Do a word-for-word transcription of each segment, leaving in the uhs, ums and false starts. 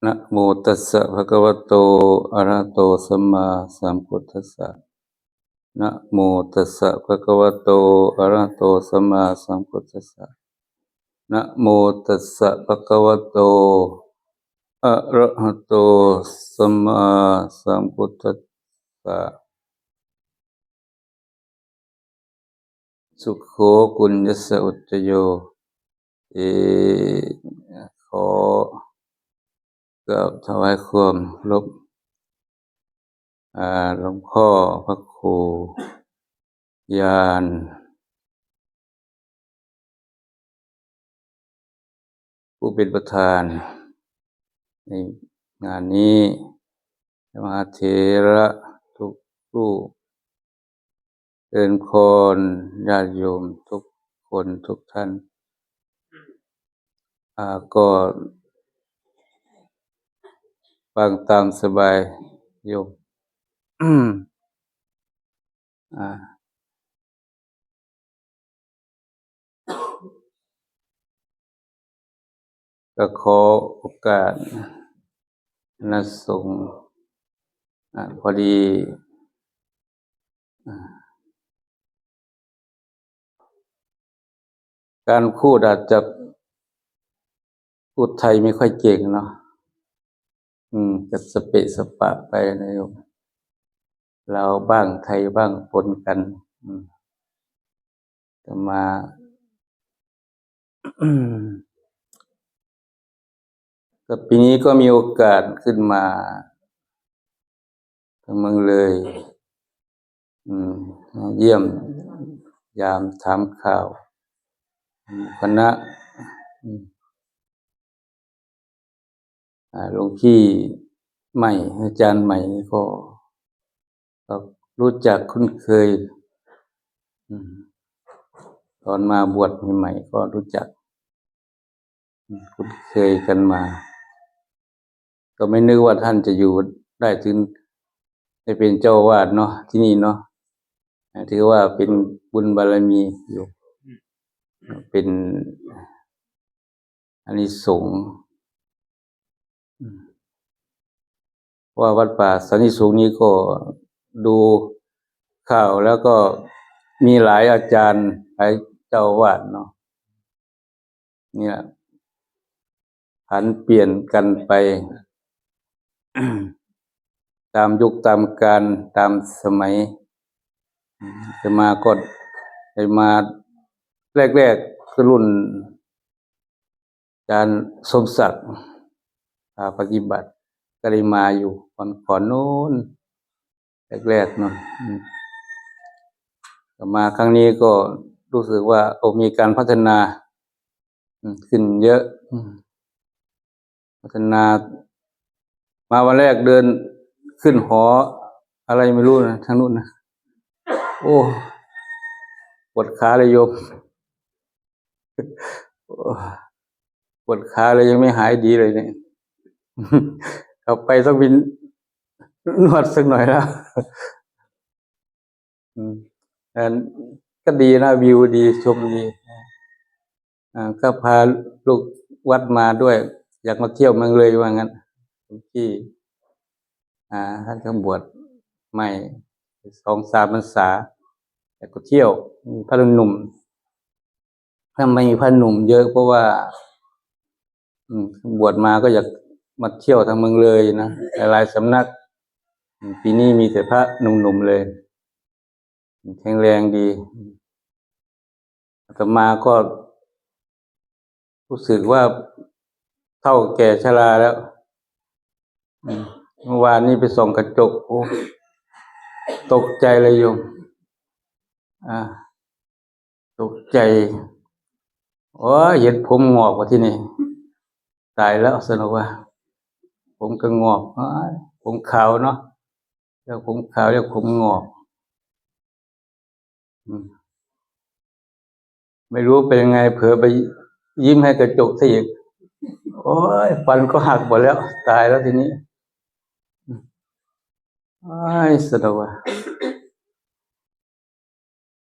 นะโมตัสสะภะคะวะโต อะระหะโต สัมมาสัมพุทธัสสะ นะโมตัสสะภะคะวะโต อะระหะโต สัมมาสัมพุทธัสสะ นะโมตัสสะภะคะวะโต อะระหะโต สัมมาสัมพุทธัสสะ สุโข กุญญสสะ อุจจโย เอ ขอกราบถวายความเคารพ อ่า หลวงพ่อพระครูญาณ ผู้เป็นประธานในงานนี้ มหาเถระทุกรูป เจริญพรญาติโยมทุกคนทุกท่าน อ่า ก็ฟังตามสบายโยม อ่า ก็ขอโอกาสคณะสงฆ์ อ่า พอดี อ่า การพูดอาจจะพูดไทยไม่ค่อยเก่งเนาะ อืม จะสเปะสปะไปนะโยม ลาวบ้างไทยบ้างปนกัน อืม อาตมา ก็ปีนี้ก็มีโอกาสขึ้นมาทางเมืองเลย อืม มาเยี่ยมยามถามข่าว อืม คณะ อืม อ่า หลวงพี่ใหม่ อาจารย์ใหม่นี่ก็ ก็รู้จักคุ้นเคย อืม ตอนมาบวชใหม่ๆก็รู้จัก อืม คุ้นเคยกันมา ก็ไม่นึกว่าท่านจะอยู่ได้ถึงได้เป็นเจ้าอาวาสเนาะ ที่นี่เนาะ อ่า ถือว่าเป็นบุญบารมีอยู่ เป็นอานิสงส์ อืม เพราะว่าวัดป่าสันติสุขนี้ก็ดูข่าวแล้วก็มีหลายอาจารย์ หลายเจ้าอาวาสเนาะ เนี่ย ผันเปลี่ยนกันไป ตามยุคตามกาลตามสมัย อาตมาก็ได้มาแรกๆก็รุ่นอาจารย์สมศักดิ์ พาปฏิบัติ ก็ได้มาอยู่ก่อนๆ โน้น แรกๆ เนาะ อืม แต่มาครั้งนี้ก็รู้สึกว่า โอ้ มีการพัฒนา อืม ขึ้นเยอะ อืม พัฒนา มาวันแรกเดินขึ้นหออะไรไม่รู้นะ ทางนู้นนะ โอ้ ปวดขาเลยโยม โอ้ ปวดขาเลยยังไม่หายดีเลยเนี่ย เอาไปต้องไปนวดสักหน่อยแล้ว อืม อันก็ดีนะ วิวดี ชมดี อ่า ก็พาลูกวัดมาด้วย อยากมาเที่ยวเมืองเลยว่างั้น หลวงพี่ อ่า ท่านก็บวชใหม่สองสามพรรษา อยากก็เที่ยว มีพระหนุ่มๆ ถ้าไม่มีพระหนุ่มเยอะ เพราะว่า อืม บวชมาก็อยากมาเที่ยวทางเมืองเลยนะ หลายๆ สำนัก อืม ปีนี้มีแต่พระหนุ่มๆ เลย แข็งแรงดี อาตมาก็รู้สึกว่าเฒ่าแก่ชราแล้ว อืม เมื่อวานนี้ไปส่องกระจก โอ้ ตกใจเลยโยม อ่า ตกใจ โอ้ย เห็นผมงอกว่าที่นี่ ตายแล้วสนุกว่า ผมก็งอก อ้าย ผมขาวเนาะ เรียกผมขาว เรียกผมงอก อืม ไม่รู้เป็นยังไง เผลอไปยิ้มให้กระจกซะอีก โอ้ย ฟันก็หักหมดแล้ว ตายแล้วทีนี้ อ้าย สนุกว่า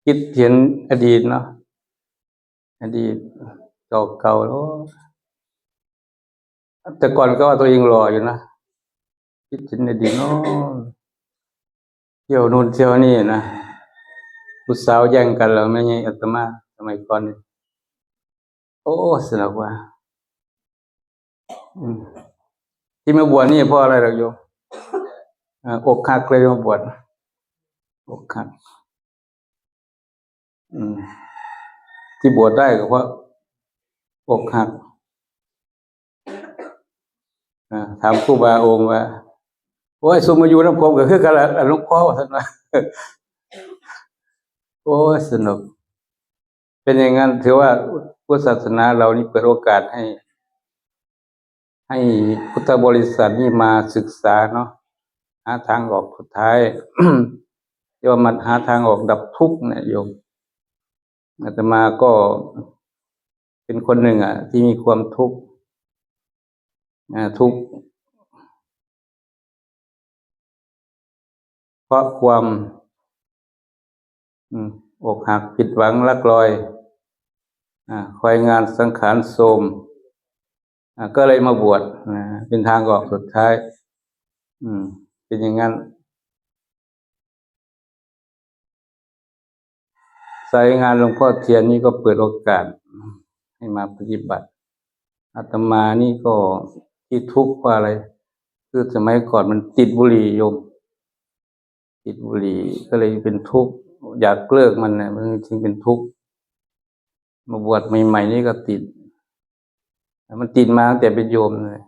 คิดเห็นอดีตเนาะ อดีตเก่าๆ โอ้ แต่ก่อนก็ว่าตัวเองหล่ออยู่นะ คิดเห็นในดีเนาะ เที่ยวนู่นเที่ยวนี่นะ ผู้สาวแย่งกันแล้วไม่ไงอาตมา สมัยก่อนนี่ โอ้ สนุกว่า อืม ที่มาบวชนี่เพราะอะไรหรอกโยม อ่า อกหักเลยมาบวช อกหัก อืม ที่บวชได้ก็เพราะอกหัก อ่า ถามครูบาองค์ว่า โอ้ย ซุมมาอยู่นำผมก็คือกันละ หลวงพ่อ ว่าซั่นว่า โอ้ย สนุก เป็นอย่างนั้น ถือว่าพุทธศาสนาเรานี่เปิดโอกาสให้ ให้พุทธบริษัทนี่มาศึกษาเนาะ หาทางออกสุดท้าย เรียกว่ามันหาทางออกดับทุกข์เนี่ยโยม อาตมาก็เป็นคนหนึ่งอ่ะ ที่มีความทุกข์ อ่า ทุกข์ เพราะความ อืม อกหักผิดหวังรักลอย อ่า คอยงานสังขารโทรม อ่า ก็เลยมาบวชนะ เป็นทางออกสุดท้าย อืม เป็นอย่างนั้น สายงานหลวงพ่อเทียนนี่ก็เปิดโอกาสให้มาปฏิบัติ อาตมานี่ก็ที่ทุกข์เพราะอะไร คือสมัยก่อนมันติดบุหรี่โยม ติดบุหรี่ก็เลยเป็นทุกข์ อยากเลิกมันนะ มันจึงเป็นทุกข์ มาบวชใหม่ๆนี่ก็ติด มันติดมาตั้งแต่เป็นโยมเลย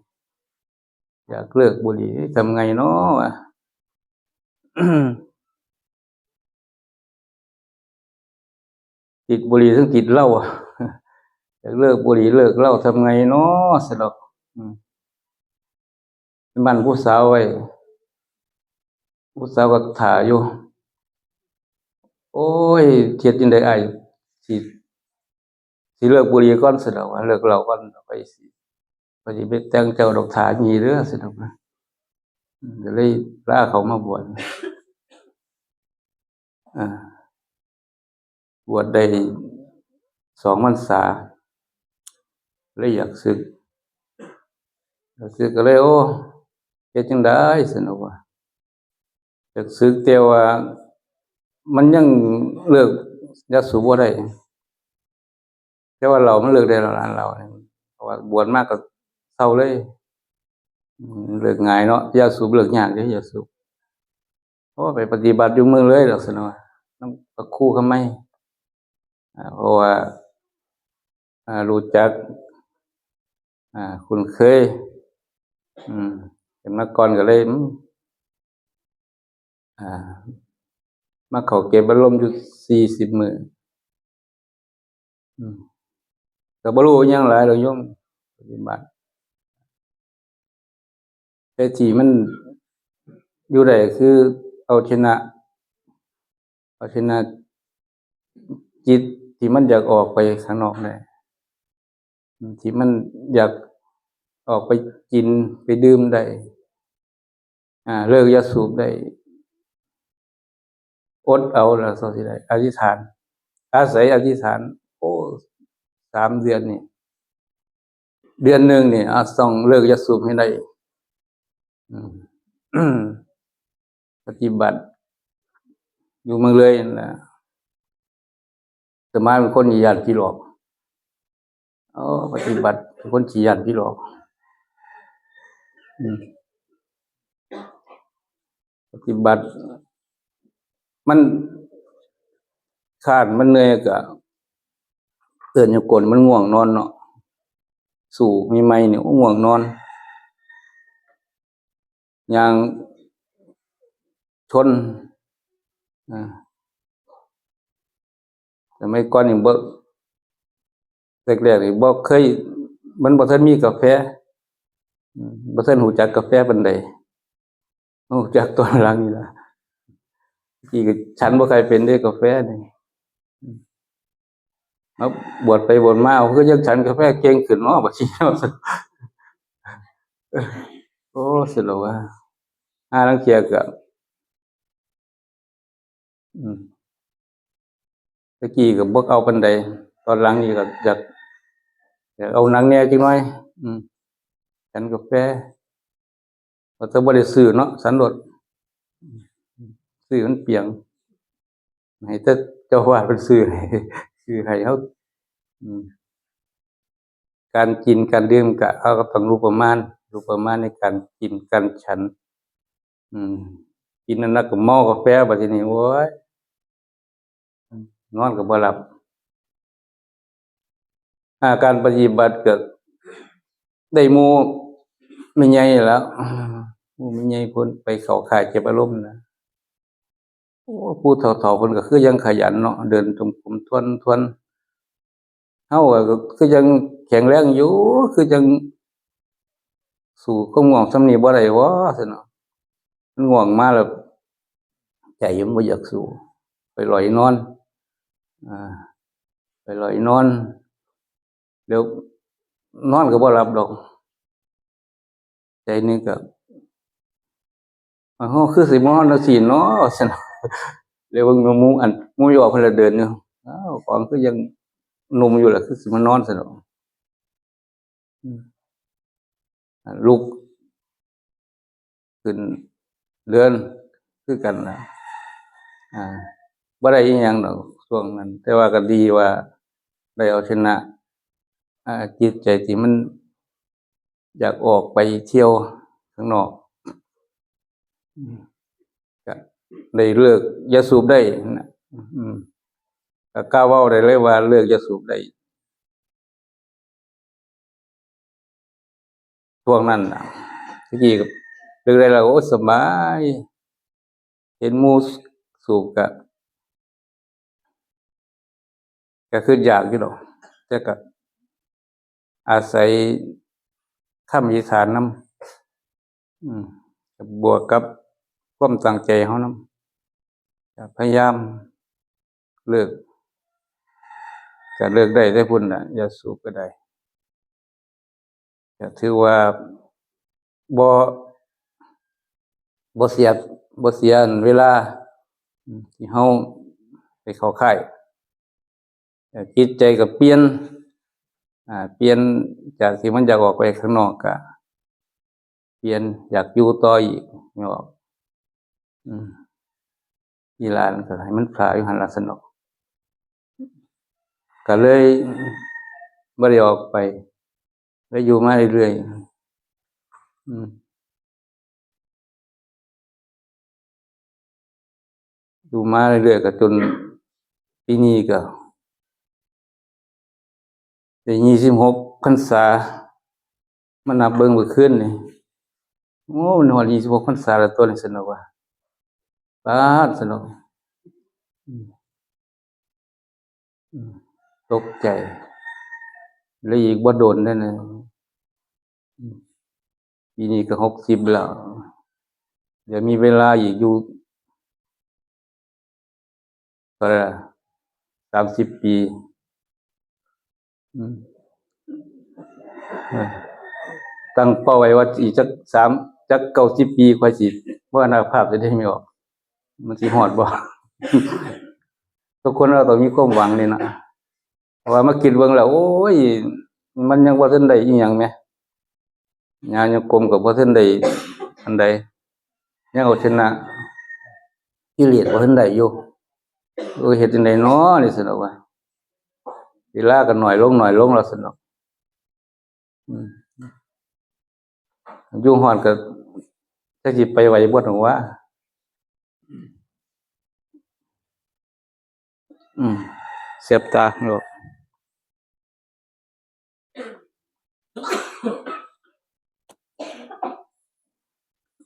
อยากเลิกบุหรี่ เอ๊ะ ทำไงเนาะวะ ติดบุหรี่ทั้งติดเหล้าอะ อยากเลิกบุหรี่เลิกเหล้า ทำไงเนาะ สะดอก อืม มันผู้สาวไว้ ผู้สาวก็ถ่าอยู่ โอ้ย เฮ็ดจั่งใดอ้าย สิ สิเลิกบุหรี่ก่อน สะดอกว่า เลิกเหล้าก่อน ไปสิ ไปสิไปแต่งเจ้าดอก ถ่ามีเด้อ สะดอกนะ อืม ก็เลยพาเขามาบวช อ่า บวชได้สองพรรษา เลยอยากสึก อยากสึกก็เลย โอ้ เฮ็ดจั่งใด สะดอกว่า อยากสึก แต่ว่ามันยังเลิกยาสูบบ่ได้ แต่ว่าเหล้ามันเลิกได้แล้ว ร้านเหล้าเนี่ย เพราะว่าบวชมาก็เซาเลย อืม เลิกง่ายเนาะ ยาสูบเลิกยากเด้ ยาสูบ โอ้ ไปปฏิบัติอยู่เมืองเลยดอก สะดอกว่า นำพระครูคำไม อ่า เพราะว่า อ่า รู้จัก อ่า คุ้นเคย อืม เป็นมาก่อนก็เลย อืม อ่า มาเข้าเก็บอารมณ์อยู่สี่สิบมื้อ อืม ก็บ่รู้อิหยังหลายดอกโยม ปฏิบัติ แต่ที่มันอยู่ได้คือเอาชนะ เอาชนะจิตที่มันอยากออกไปข้างนอกได้ ที่มันอยากออกไปกินไปดื่มได้ อ่า เลิกยาสูบได้ อดเอาแล้วเท่าที่ได้ อธิษฐาน อาศัยอธิษฐาน โอ้ สามเดือนนี่ เดือนหนึ่งนี่ อ่ะ ต้องเลิกยาสูบให้ได้ อืม ปฏิบัติ อยู่เมืองเลยนั่นแหละ อาตมาเป็นคนย้านผีหลอก เออ ปฏิบัติเป็นคนขี้ย้านผีหลอก อืม ปฏิบัติ มันคร้านมันเหนื่อยก็เอิ้นอยู่ก้นมันง่วงนอนเนาะ สู้ใหม่ๆนี่ง่วงนอน ย่างชน อ่า สมัยก่อนนี่บ่ แรกๆนี่บ่เคย มันบ่ทันมีกาแฟ อืม บ่ทันรู้จักกาแฟปานใด รู้จักตอนหลังนี่ล่ะ กี้ก็ฉันบ่ค่อยเป็นเด้กาแฟนี่ อืม เอาบวชไปบวชมา เอาคือยังฉันกาแฟเก่งขึ้นเนาะ บัดนี้เนาะ โอ้ สรุปว่า หาลางเทื่อก็ อืม แต่กี้ก็บ่เอาปานใด ตอนหลังนี่ก็อยาก อยากเอาหนักแน่จักหน่อย อืม ฉันกาแฟ ว่าแต่บ่ได้ซื้อเนาะ ฉันโลด ซื้อมันเปลียง ให้แต่เจ้าอาวาสเพิ่นซื้อให้ ซื้อให้เฮา อืม การกินการดื่มก็ เฮาก็ต้องรู้ประมาณ รู้ประมาณในการกินการฉัน อืม กินอันนั้นก็เมากาแฟ บัดทีนี้ โอ้ย นอนก็บ่หลับ อาการปฏิบัติก็ได้หมู่แม่ใหญ่แล้ว หมู่แม่ใหญ่เพิ่นไปเข้าค่ายเก็บอารมณ์นะ โอ้ ผู้เฒ่าๆ เพิ่นก็คือยังขยันเนาะ เดินจงกรมทวนๆ เฮาก็คือยังแข็งแรงอยู่ คือยังสู้ความง่วงส่ำนี้บ่ได้วะ ซั่นเนาะ มันง่วงมาแล้ว ใจมันบ่อยากสู้ ไปลอยนอน อ่า ไปลอยนอน แล้วนอนก็บ่หลับดอก ใจหนึ่งก็ อ้าว คือสิมานอนจั่งซี้เนาะ ซั่น แล้วเบิ่งหมู่อัน หมู่ยอเพิ่นละเดินอยู่ อ้าว ของคือยังหนุ่มอยู่ล่ะ คือสิมานอน ซั่นดอก อืม ลุกขึ้นเดินคือกันนะ อ่า บ่ได้อิหยังดอกช่วงนั้น แต่ว่าก็ดีว่าได้เอาชนะ อ่า จิตใจที่มันอยากออกไปเที่ยวข้างนอก อืม ก็ได้เลิกยาสูบได้นะ อืม ก็กล้าเว้าได้เลยว่าเลิกยาสูบได้ ช่วงนั้นน่ะ ตะกี้ก็เลิกได้แล้ว โอ้ สบาย เห็นหมู่สูบก็ ก็คิดอยากอยู่ดอก แต่ก็อาศัยคำอธิษฐานนำ อืม บวกกับความตั้งใจเฮานำ ก็พยายามเลิก ก็เลิกได้แต่พุ้นน่ะ ยาสูบก็ได้ ก็ถือว่าบ่ บ่เสีย บ่เสียเวลา อืม ที่เฮาไปเข้าค่าย ก็จิตใจก็เปลี่ยน อ่า เปลี่ยนจากที่มันอยากออกไปข้างนอกก็เปลี่ยนอยากอยู่ต่ออีก แม่นบ่ อืม อีหลานก็ให้มันพลาอยู่หั่นล่ะ ซั่นดอก ก็เลยบ่ได้ออกไป เลยอยู่มาเรื่อยๆ อืม อยู่มาเรื่อยๆ ก็จนปีนี้ก็ได้ยี่สิบหกพรรษา มานับเบิ่งมื้อคืนนี่ โอ้ มันฮอดยี่สิบหกพรรษาแล้วตัวนี้ ซั่นดอกว่า ป๊าด ซั่นดอก อืม อืม ตกใจ แล้วอีกบ่โดนเด้อนะ อืม ปีนี้ก็หกสิบแล้ว เดี๋ยวมีเวลาอีกอยู่ เท่าไหร่ล่ะ สามสิบปี อืม เออ ตั้งเป้าไว้ว่าอีกจักสาม จักเก้าสิบปีค่อยสิมรณภาพ จะได้ไม่ออก มันสิฮอดบ่ ทุกคนเราต้องมีความหวังนี่นะ เพราะว่ามาคิดเบิ่งแล้ว โอ้ย มันยังบ่ทันได้อีหยังแหม ญาณยังกลมก็บ่ทันได้อันใด ยังเอาชนะกิเลสบ่ทันได้อยู่ เออ เฮ็ดจั่งใดน้อนี่ ซั่นดอกว่า เวลาก็น้อยลง น้อยลงแล้ว ซั่นดอก อืม อยู่ฮอดก็จักสิไปไหวบ่ดอกว่า อืม เสียบตาโลด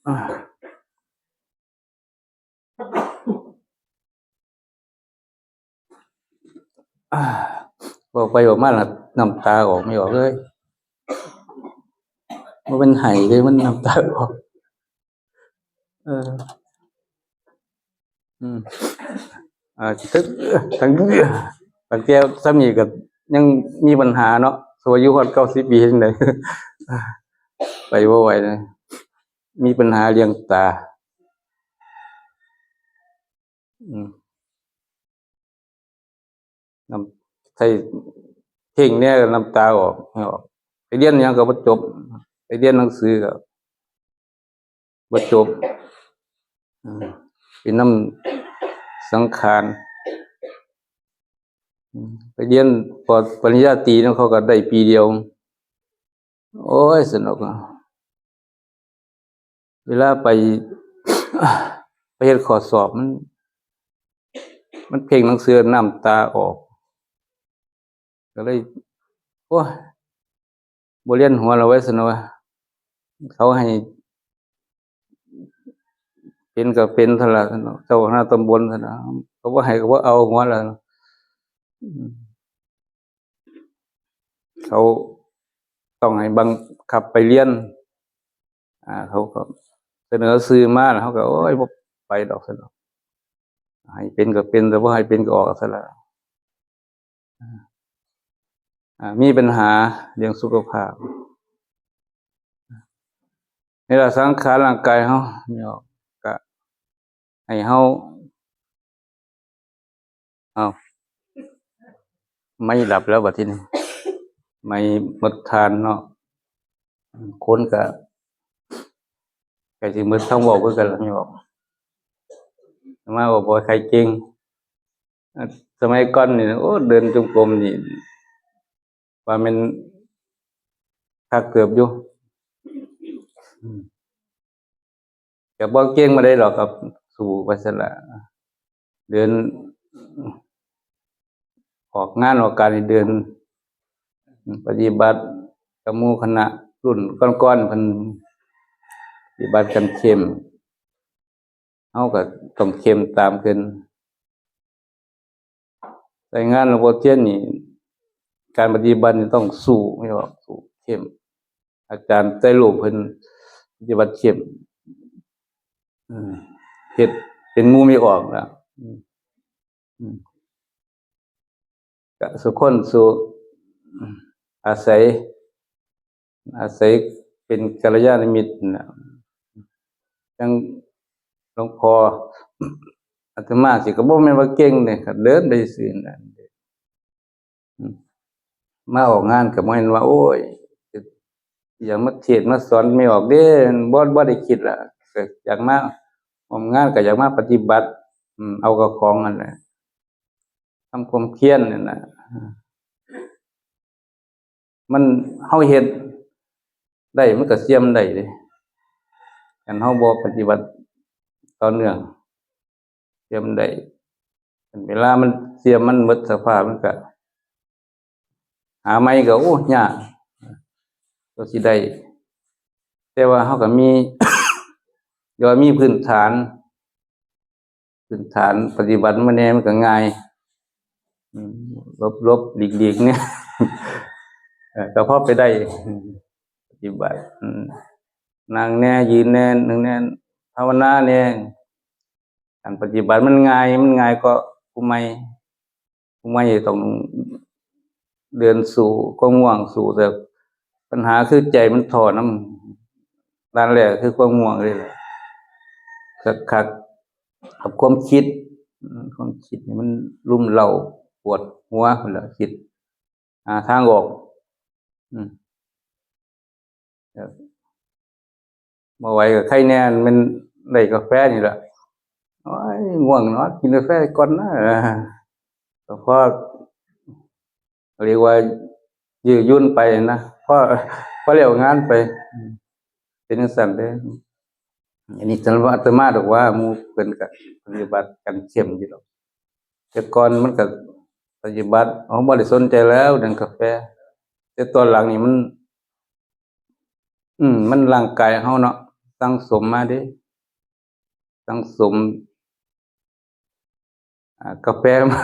อ่า อ่า เว้าไปเว้ามาแล้วน้ำตาออกไม่ออกเลย บ่แม่นไห้เด้ มันน้ำตาออก เออ อืม อ่า ตึก ตั้ง ตั้งแต่ส่ำนี้ก็ยังมีปัญหาเนาะ สิว่าอยู่ฮอดเก้าสิบปีจั่งใด ไปบ่ไหวนะ มีปัญหาเรื่องตา อืม น้ำ ใส่เพ่งแหน่ น้ำตาออก ออก ไปเรียนหยังก็บ่จบ ไปเรียนหนังสือก็บ่จบ อืม เป็นนำสังขาร อืม ไปเรียนปอ ปริญญาตรีนำเขาก็ได้ปีเดียว โอ้ย สนุกอะ เวลาไป ไปเฮ็ดข้อสอบมัน มันเพ่งหนังสือน้ำตาออก ก็เลย โอ้ย บ่เรียนหัวแล้วเว้ย สนุกว่า เขาให้ เป็นก็เป็นเท่านั้นล่ะ เจ้าคณะตำบลเท่านั้นล่ะ เขาบ่ให้ก็บ่เอาหัวแล้ว อืม เขาต้องให้บังคับไปเรียน อ่า เขาก็เสนอชื่อมาแล้ว เขาก็ โอ้ย บ่ไปดอก สนุก ให้เป็นก็เป็น แต่บ่ให้เป็นก็ออกซะละ อ่า มีปัญหาเรื่องสุขภาพ นี่ล่ะ สังขารร่างกายเฮา นี่ออก ก็ให้เฮา เอา ไม้ดับแล้วบัดทีนี้ ไม้หมดถ่านเนาะ คนก็ ใกล้สิหมดทางเว้าคือกันล่ะ นี่ออก มาว่าบ่ใครเก่ง อ่ะ สมัยก่อนนี่ โอ้ เดินจงกรมนี่ ว่าแม่นคักเกือบอยู่ อืม ก็บ่เก่งปานใดดอก ก็สู้ไปซั่นล่ะ เดิน ออกงานออกการนี่เดิน ปฏิบัติกับหมู่คณะรุ่นก่อนๆ เพิ่นปฏิบัติกันเข้ม เฮาก็ต้องเข้มตามเพิ่น ใช้งานหลวงพ่อเทียนนี่ การปฏิบัตินี่ต้องสู้ เรียกว่าสู้เข้ม อาจารย์ไตรโลกเพิ่นปฏิบัติเข้ม อืม เฮ็ดเป็นหมู่ไม่ออกแล้ว อืม อืม ก็สู้คนสู้ อาศัย อาศัยเป็นกัลยาณมิตรน่ะ จั่งหลวงพ่อ อาตมาสิก็บ่แม่นว่าเก่งเด้ ก็เดินไปซื่อๆ นั่นเด้ อืม มาออกงานก็บ่แม่นว่า โอ้ย อยากมาเทศน์มาสอนไม่ออกเด้ บ่ บ่ได้คิดล่ะ ก็อยากมาร่วมงาน ก็อยากมาปฏิบัติ อืม เอากับของนั่นแหละ ทำความเพียรนั่นน่ะ มัน เฮาเฮ็ดได้ มันก็เสื่อมได้เด้ คันเฮาบ่ปฏิบัติต่อเนื่อง เสื่อมได้ คันเวลามันเสื่อม มันหมดสภาพ มันก็ หาใหม่ก็ โอ้ ยาก ก็สิได้ แต่ว่าเฮาก็มี เรียกว่ามีพื้นฐาน พื้นฐานปฏิบัติมาแน่ มันก็ง่าย อืม หลบๆ หลีกๆ เนี่ย เอ่อ ก็พอไปได้ อืม ปฏิบัติ อืม นั่งแน่ ยืนแน่ นั่งแน่ ภาวนาแน่ การปฏิบัติมันง่าย มันง่ายกว่าผู้ใหม่ ผู้ใหม่ต้องเดินสู้ความง่วง สู้ แต่ปัญหาคือใจมันท้อนำ ด้านแรกคือความง่วงเลยแหละ คักๆ กับความคิด อืม ความคิดนี่มันรุมเร้าปวดหัวพู้นแหละ คิดหาทางออก อืม ครับ บ่ไหวก็ไคแน่ มันได้กาแฟนี่ล่ะ โอ้ย ง่วงนอน กินกาแฟก่อนนะ ก็พอ เรียกว่ายื้อยุนไปนะ พอ พอแล้วงานไป อืม เป็นจั่งซั้นเด้ อันนี้อาตมาดอกว่า หมู่เพิ่นก็ปฏิบัติกันเข้มอยู่ดอก แต่ก่อนมันก็ปฏิบัติ เฮาบ่ได้สนใจแล้วเรื่องกาแฟ แต่ตอนหลังนี่มัน อืม มันร่างกายเฮาเนาะ สั่งสมมาเด้ สั่งสม อ่า กาแฟมา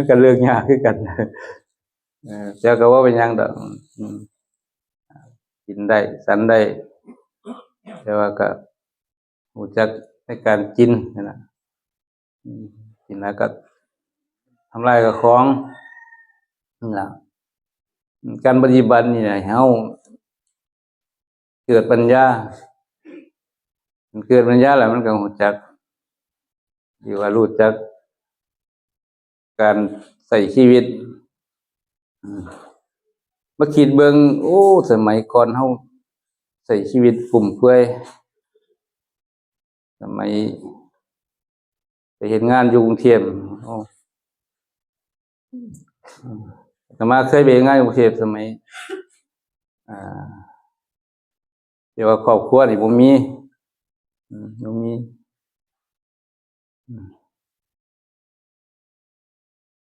ก็เลิกยากคือกัน เออ แต่ก็บ่เป็นหยังดอก อืม กินได้ ฉันได้ แต่ว่าก็รู้จักในการกินนั่นน่ะ อืม กินแล้วก็ทำลายกับของนั่นล่ะ การปฏิบัตินี่นะ ให้เฮาเกิดปัญญา มันเกิดปัญญาแล้วมันก็รู้จัก ที่ว่ารู้จักการใช้ชีวิต อืม มาคิดเบิ่ง โอ้ สมัยก่อนเฮา ใช้ชีวิตฟุ่มเฟือย สมัยไปเฮ็ดงานอยู่กรุงเทพฯ โอ้ อาตมาเคยไปเฮ็ดงานอยู่กรุงเทพฯ สมัย อ่า แต่ว่าครอบครัวนี่บ่มี อืม บ่มี อืม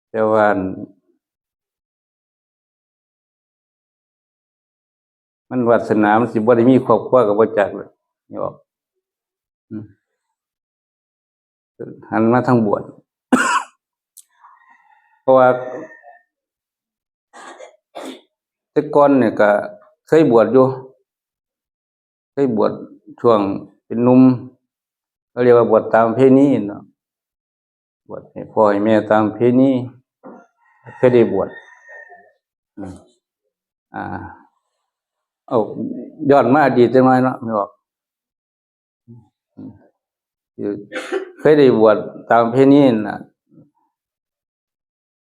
แต่ว่า มันวาสนามันสิบ่ได้มีครอบครัวก็บ่จักเลย นี่บอก อืม หันมาทางบวช เพราะว่า แต่ก่อนเนี่ยก็เคยบวชอยู่ เคยบวชช่วงเป็นหนุ่ม เขาเรียกว่าบวชตามประเพณีเนาะ บวชให้พ่อให้แม่ตามประเพณี เคยได้บวช อืม อ่า เอา ย้อนมาอดีตจังน้อยเนาะ ไม่ออก อืม คือเคยได้บวชตามประเพณีน่ะ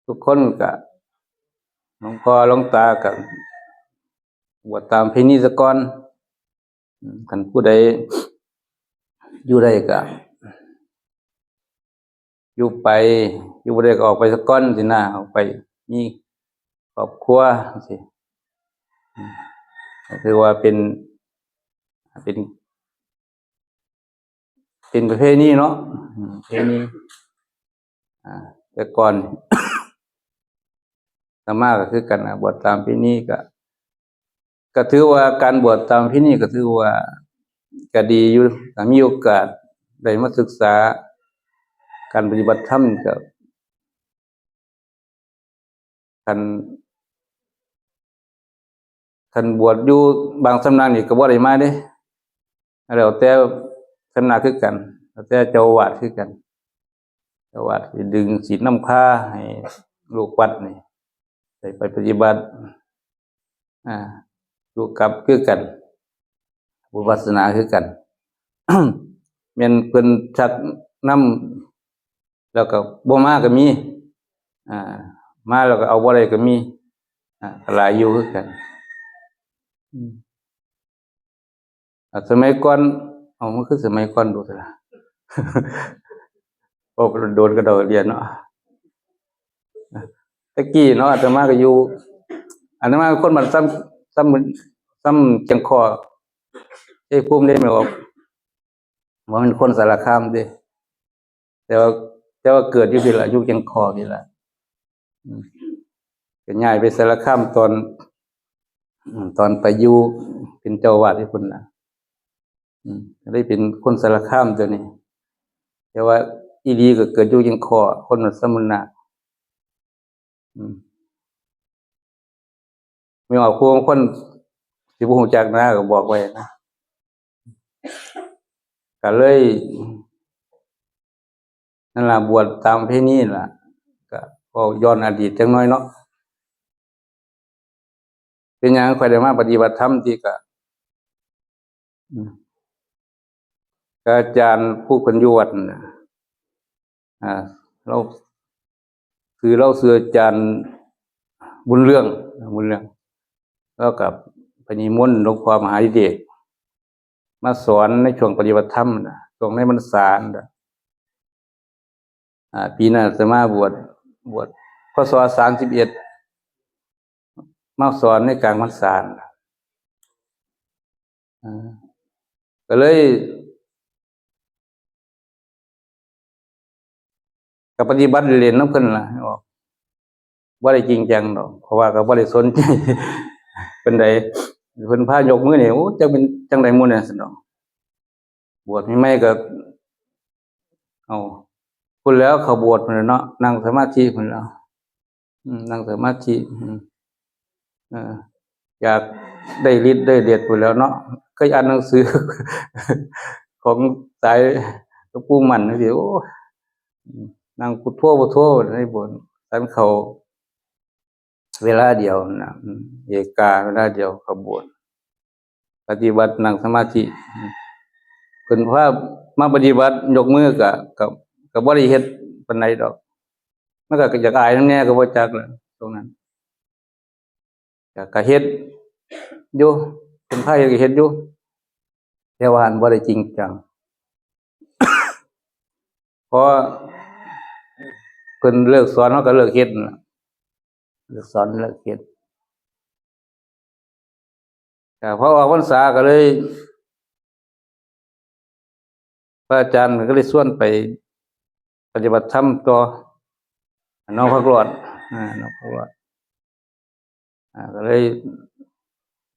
ทุกคนก็ หลวงพ่อหลวงตาก็บวชตามประเพณีซะก่อน อืม คันผู้ใดอยู่ได้ก็ อยู่ไป อยู่บ่ได้ก็ออกไปซะก่อนสินะ ออกไปมีครอบครัวสิ อืม ก็คือว่าเป็น เป็น เป็นประเพณีเนาะ อืม ประเพณี อ่า แต่ก่อน อาตมาก็คือกันนะ บวชตามประเพณีก็ ก็ถือว่าการบวชตามประเพณีก็ถือว่าก็ดีอยู่ ถ้ามีโอกาสได้มาศึกษาการปฏิบัติธรรมก็ คัน คันบวชอยู่บางสำนักนี่ก็บ่ได้มาเด้ แล้วแต่สำนักคือกัน แล้วแต่เจ้าอาวาสคือกัน เจ้าอาวาสสิดึงศีลนำพาให้ลูกวัดนี่ ได้ไปปฏิบัติ อ่า อยู่กับคือกัน บุญวาสนาคือกัน แม่นเพิ่นชักนำ แล้วก็บ่มาก็มี อ่า มาแล้วก็เอาบ่ได้ก็มี อ่า ก็หลายอยู่คือกัน อืม อ่ะ สมัยก่อน เอา มันคือสมัยก่อนโดนล่ะ โอ้ โดนกระโดดเรียนเนาะ แต่กี้เนาะ อาตมาก็อยู่ อาตมาเป็นคนบ้านซ้ำ ซ้ำ ซ้ำเชียงคอ ชัยภูมิเด้ แม่นบ่ บ่แม่นคนสารคามเด้ แต่ว่า แต่ว่าเกิดอยู่พี้ล่ะ อยู่เชียงคอพี้ล่ะ อืม ก็ย้ายไปสารคามตอน อืม ตอนไปอยู่เป็นเจ้าอาวาสอยู่พุ้นน่ะ อืม ก็เลยเป็นคนสารคามตัวนี้ แต่ว่าอีหลีก็เกิดอยู่เชียงคอ คนสมุนนะ อืม ไม่ออก ผู้บางคนสิบ่ฮู้จักนะ ก็บอกไว้นะ ก็เลย นั่นล่ะ บวชตามประเพณีล่ะ ก็เว้าย้อนอดีตจักหน่อยเนาะ เป็นหยังข้อยได้มาปฏิบัติธรรมติ ก็ อืม ก็อาจารย์ผู้เพิ่นอยู่วัดนั่นน่ะ อ่า ลาว คือลาวชื่ออาจารย์บุญเรือง บุญเรือง ลาวก็ไปนิมนต์หลวงพ่อมหาฤทธิ์เดช มาสอนในช่วงปฏิบัติธรรมน่ะ ช่วงในพรรษาน่ะ อ่า ปีนั้นอาตมาบวช บวช พ.ศ. สามสิบเอ็ด มาสอนในกลางพรรษาน่ะ อ่า ก็เลย ก็ปฏิบัติเล่นๆนำเพิ่นล่ะ บ่ได้จริงจังดอก เพราะว่าก็บ่ได้สนใจปานใด เพิ่นพายกมือนี่ โอ้ จักเป็นจังใดหมู่นี่ ซั่นดอก บวชใหม่ๆก็ เอา พุ้นแหล้ว เข้าโบสถ์พุ้นแหล้วเนาะ นั่งสมาธิพุ้นแหล้ว อืม นั่งสมาธิ อืม เออ อยากได้ฤทธิ์ได้เดชพุ้นแหล้วเนาะ เคยอ่านหนังสือ ของสายหลวงปู่มั่นจังซี้ โอ้ อืม นั่งพุทโธพุทโธในโบสถ์ ฉันเข้า เวลาเดียวนะ อืม เอกา เวลาเดียวเข้าโบสถ์ ปฏิบัตินั่งสมาธิ อืม เพิ่นพามาปฏิบัติยกมือก็ ก็ ก็บ่ได้เฮ็ดปานใดดอก มันก็อยากอายนำแหน่ก็บ่จักล่ะ ตรงนั้น ก็ ก็เฮ็ดอยู่ เพิ่นพาเฮ็ดก็เฮ็ดอยู่ แต่ว่าหั้นบ่ได้จริงจัง เพราะเพิ่นเลิกสอน เฮาก็เลิกเฮ็ดนั่นล่ะ เลิกสอนเลิกเฮ็ด ก็พอออกพรรษาก็เลย พระอาจารย์ก็เลยชวนไปปฏิบัติธรรมต่อ หนองผักหลอด อ่า หนองผักหลอด อ่า ก็เลย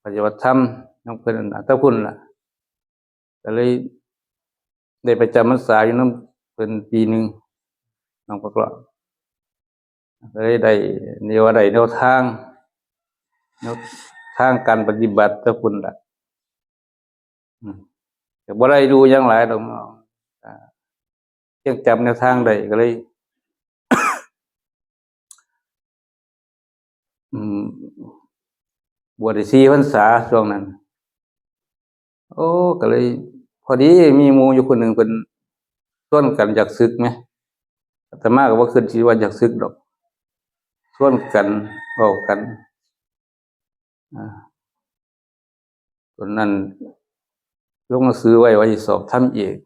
ปฏิบัติธรรมนำเพิ่นน่ะ แต่พุ้นล่ะ ก็เลยได้ไปจำพรรษาอยู่นำเพิ่นปีหนึ่ง หนองผักหลอด ก็เลยได้ เรียกว่าได้แนวทาง แนวทางการปฏิบัติแต่พุ้นล่ะ อืม ก็บ่ได้รู้หยังหลายดอกเนาะ อ่า ยังจำแนวทางได้ก็เลย อืม บวชได้สี่พรรษาช่วงนั้น โอ้ ก็เลย พอดีมีหมู่อยู่คนหนึ่งเพิ่นชวนกันอยากสึกแหม อาตมาก็บ่คิดสิว่าอยากสึกดอก ชวนกัน เว้ากัน อ่า ตอนนั้นลงหนังสือไว้ว่าสิสอบธรรมเอก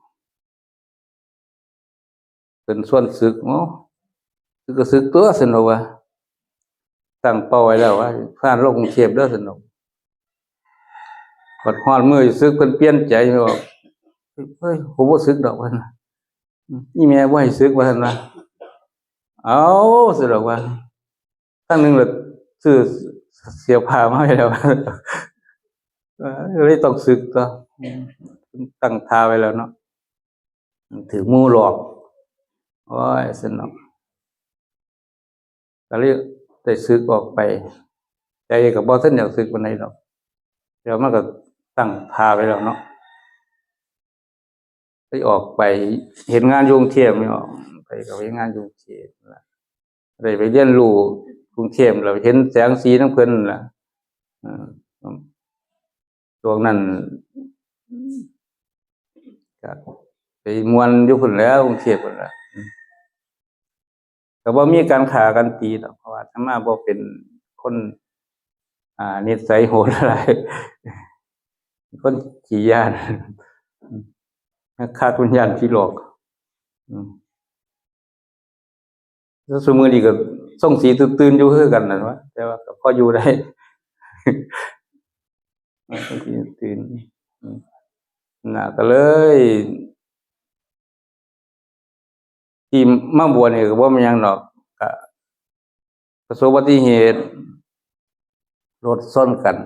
เพิ่นชวนสึก โอ้ สึกก็สึกตั๊ว ซั่นดอกว่า ตั้งเป้าไว้แล้วว่า ผ่านลงกรุงเทพฯเด้อ ซั่นดอก บัดฮอดมื้อสิสึก เพิ่นเปลี่ยนใจ บอก เฮ้ย กูบ่สึกดอก ว่าซั่น อีแม่บ่ให้สึก ว่าซั่นว่า เอา ซั่นดอกว่า ครั้งหนึ่งละซื้อเสื้อผ้ามาให้แล้ว เออ เลยต้องสึกตั๊ว ตั้งท่าไว้แล้วเนาะ ถืกหมู่หลอก โอ้ย ซั่นเนาะ ก็เลยได้สึกออกไป ใจก็บ่ทันอยากสึกปานใดดอก แต่ว่ามันก็ตั้งท่าไว้แล้วเนาะ ได้ออกไปเฮ็ดงานอยู่กรุงเทพฯนี่ ออกไปก็เฮ็ดงานอยู่กรุงเทพฯนั่นล่ะ ได้ไปเรียนรู้กรุงเทพฯ แล้วเห็นแสงสีนำเพิ่นนั่นล่ะ เออ ช่วงนั้น ก็ไปม่วนอยู่พุ้นแหล้ว กรุงเทพฯพุ้นล่ะ ก็บ่มีการฆ่ากันตีดอก เพราะว่าอาตมาบ่เป็นคน อ่า นิสัยโหดร้าย เป็นคนขี้ย้าน คักๆ มันย้านผีหลอก อืม แล้วซุมื้อนี้ก็ส่งสีตื่นๆ อยู่คือกันนั่นวะ แต่ว่าก็พออยู่ได้ ส่งสีตื่น อืม น่ะ ก็เลย ที่มาบวชนี่ก็บ่แม่นหยังดอก ก็ประสบอุบัติเหตุ รถชนกัน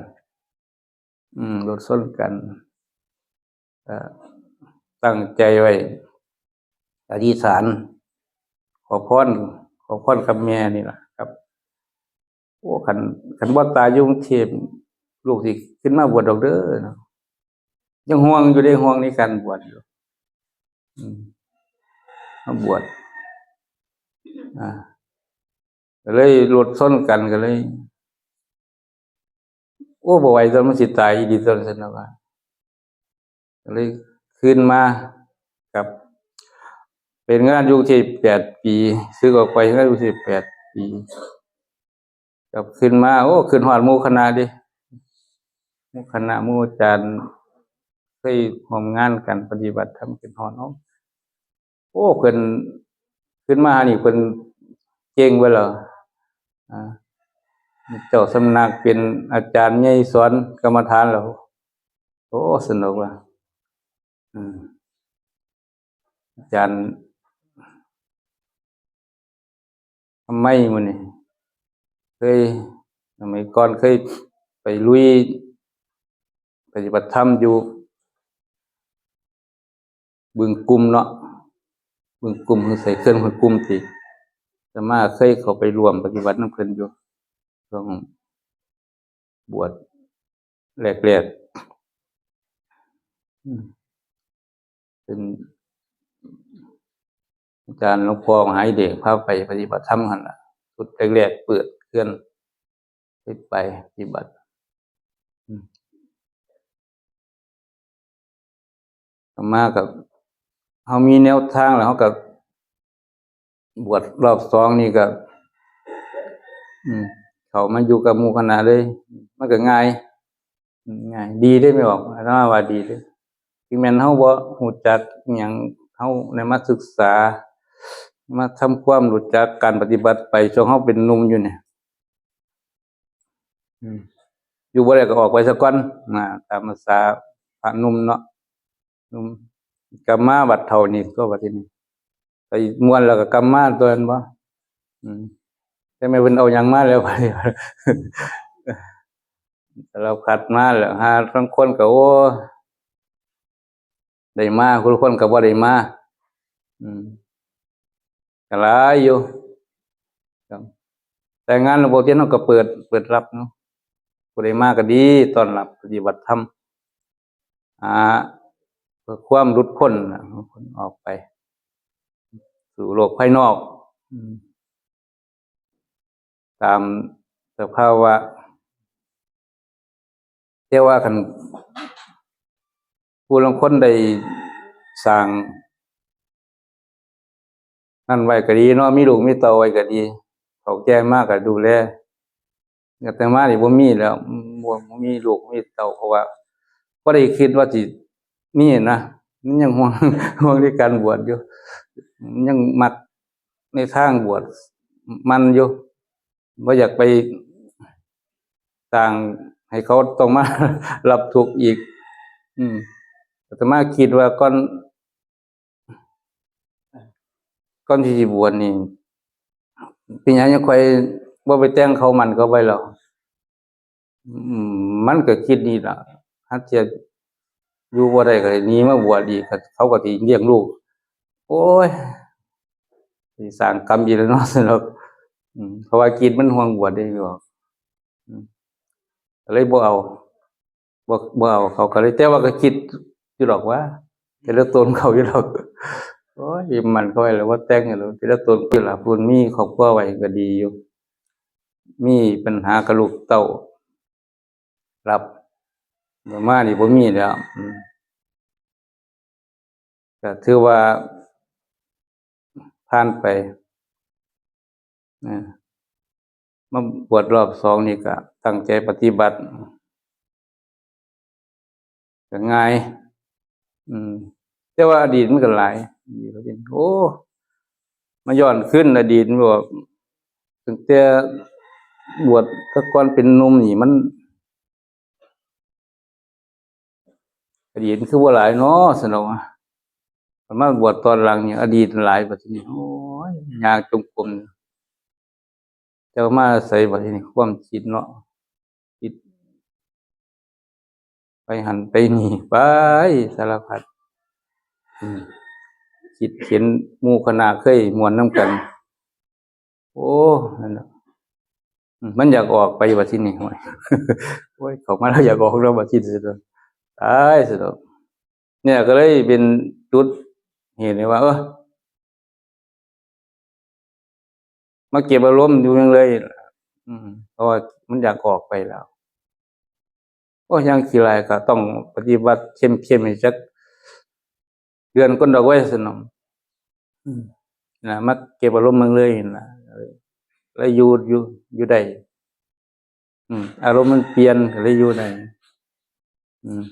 อืม รถชนกัน ก็ตั้งใจไว้ อธิษฐาน ขอพร ขอพรกับแม่นี่ล่ะครับ โอ้ คัน คันบ่ตายอยู่กรุงเทพฯ ลูกสิขึ้นมาบวชดอกเด้อเนาะ ยังห่วงอยู่เด้ ห่วงในการบวชอยู่ อืม มาบวช อ่า ก็เลยรถชนกัน ก็เลย โอ้ บ่ไหวตั๊ว มันสิตายอีหลีตั๊ว ซั่นนะว่า ก็เลยขึ้นมา ครับ เป็นงานอยู่ที่แปดปี สึกออกไปงานอยู่ที่แปดปี กลับขึ้นมา โอ้ ขึ้นฮอดหมู่คณะเด้ หมู่คณะ หมู่อาจารย์ เคยร่วมงานกันปฏิบัติธรรม ขึ้นฮอด โอ้ โอ้ เพิ่นขึ้นมานี่เพิ่นเก่งเบิดแล้ว อ่า เจ้าสำนักเป็นอาจารย์ใหญ่สอนกรรมฐานแล้ว โอ้ ซั่นดอกว่า อืม อาจารย์ ทำไมมื้อนี้ เคย สมัยก่อนเคยไปลุยปฏิบัติธรรมอยู่บึงกุมเนาะ บึงกุมคือใส่เขื่อนห้วยกุมติ อาตมาเคยเข้าไปร่วมปฏิบัตินำเพิ่นอยู่ ช่วงบวชแรกๆ อืม เป็นอาจารย์หลวงพ่อมหาวิเดชพาไปปฏิบัติธรรมหั่นล่ะ ชุดแรกๆ เปิดเขื่อน ไป ไปปฏิบัติ อืม ต่อมาก็ เฮามีแนวทางแล้ว เฮาก็บวชรอบสองนี่ก็ อืม เข้ามาอยู่กับหมู่คณะเลย มันก็ง่าย อืม ง่าย ดีเด้ แม่นบ่ อาตมาว่าดีเด้ ถึงแม้นเฮาบ่ฮู้จักอิหยัง เฮาได้มาศึกษา มาทำความรู้จักการปฏิบัติไป ช่วงเฮาเป็นหนุ่มอยู่เนี่ย อืม อยู่บ่ได้ก็ออกไปซะก่อน นะ ตามภาษาพระหนุ่มเนาะ หนุ่ม กลับมาบัดเฒ่านี่ก็บัดทีนี้ ไปม่วนแล้วก็กลับมาตัวนั้นบ่ อืม แต่แม่เพิ่นเอาหยังมาแล้วบัดนี้ สารพัดมาแล้ว หาลางคนก็ โอ้ ได้มา ผู้ลางคนก็บ่ได้มา อืม ก็หลายอยู่ ครับ แต่งานหลวงปู่เทียนเฮาก็เปิด เปิดรับเนาะ ผู้ใดมาก็ดี ต้อนรับปฏิบัติธรรม อ่า เพื่อความหลุดพ้นน่ะ หลุดพ้นออกไป สู่โลกภายนอก อืม ตามสภาวะ แต่ว่าคันผู้ลางคนได้สร้างนั่นไว้ก็ดีเนาะ มีลูกมีเต้าไว้ก็ดี เฒ่าแก่มาก็ดูแล อาตมานี่บ่มีแล้ว บ่ บ่มีลูกมีเต้า เพราะว่าบ่ได้คิดว่าสิมีนะ มันยังห่วง ห่วงในการบวชอยู่ มันยังมักในทางบวชมันอยู่ บ่อยากไปสร้างให้เขาต้องมารับทุกข์อีก อืม อาตมาคิดว่าก่อน ก่อนที่สิบวชนี่ เป็นหยังยังค่อยบ่ไปแต่งเขาหมั่นเขาไปหรอก อืม มันก็คิดนี่ล่ะ หาเทื่ออยู่บ่ได้ก็หนีมาบวชอีก เขาก็สิเลี้ยงลูก โอ้ย สิสร้างกรรมอีกแล้วเนาะ ซั่นดอก อืม เพราะว่าคิดมันห่วงบวชเด้ อยู่ อืม ก็เลยบ่เอา บ่ บ่เอาเขาก็เลย แต่ว่าก็คิดอยู่ดอกว่า แต่ละตนเขาอยู่ดอก โอ้ย หมั่นเขาไว้แล้วว่าแต่งอยู่แล้ว แต่ละตนคือล่ะ ผู้มีครอบครัวไว้ก็ดีอยู่ มีปัญหากับลูกเต้า รับ มานี่บ่มีแล้ว อืม ก็ถือว่าผ่านไป นะ มาบวชรอบสองนี่ก็ตั้งใจปฏิบัติ ก็ง่าย อืม แต่ว่าอดีตมันก็หลาย โอ้ มาย้อนคืนอดีต มันบอก ตั้งแต่บวชแต่ก่อนเป็นหนุ่มนี่มัน อดีตมันคือบ่หลายเนาะ ซั่นดอกว่า มาบวชตอนหลังนี่ อดีตหลายบัดนี้ โอ้ย ย่างจงกรม แต่ว่ามาอาศัยบัดนี้ความคิดเนาะ คิดไปหั่นไปนี่ ไปสารพัด อืม คิดเห็นหมู่คณะเคยม่วนนำกัน โอ้ นั่นน่ะ อืม มันอยากออกไปบัดทีนี้ โอ้ย โอ้ย เข้ามาแล้วอยากออกแล้วบัดทีนี้ ตายซะดอก เนี่ยก็เลยเป็นจุดเหตุให้ว่า เออ มาเก็บอารมณ์อยู่นั่นเลย อืม เพราะว่ามันอยากออกไปแล้ว โอ้ย ยังขี้ร้ายก็ต้องปฏิบัติเข้มๆ ให้จักเดือนก่อนดอกเว้ย ซั่นเนาะ อืม นะ มาเก็บอารมณ์มันเลยนะ แล้วอยู่ อยู่ อยู่ได้ อืม อารมณ์มันเปลี่ยนก็เลยอยู่ได้ อืม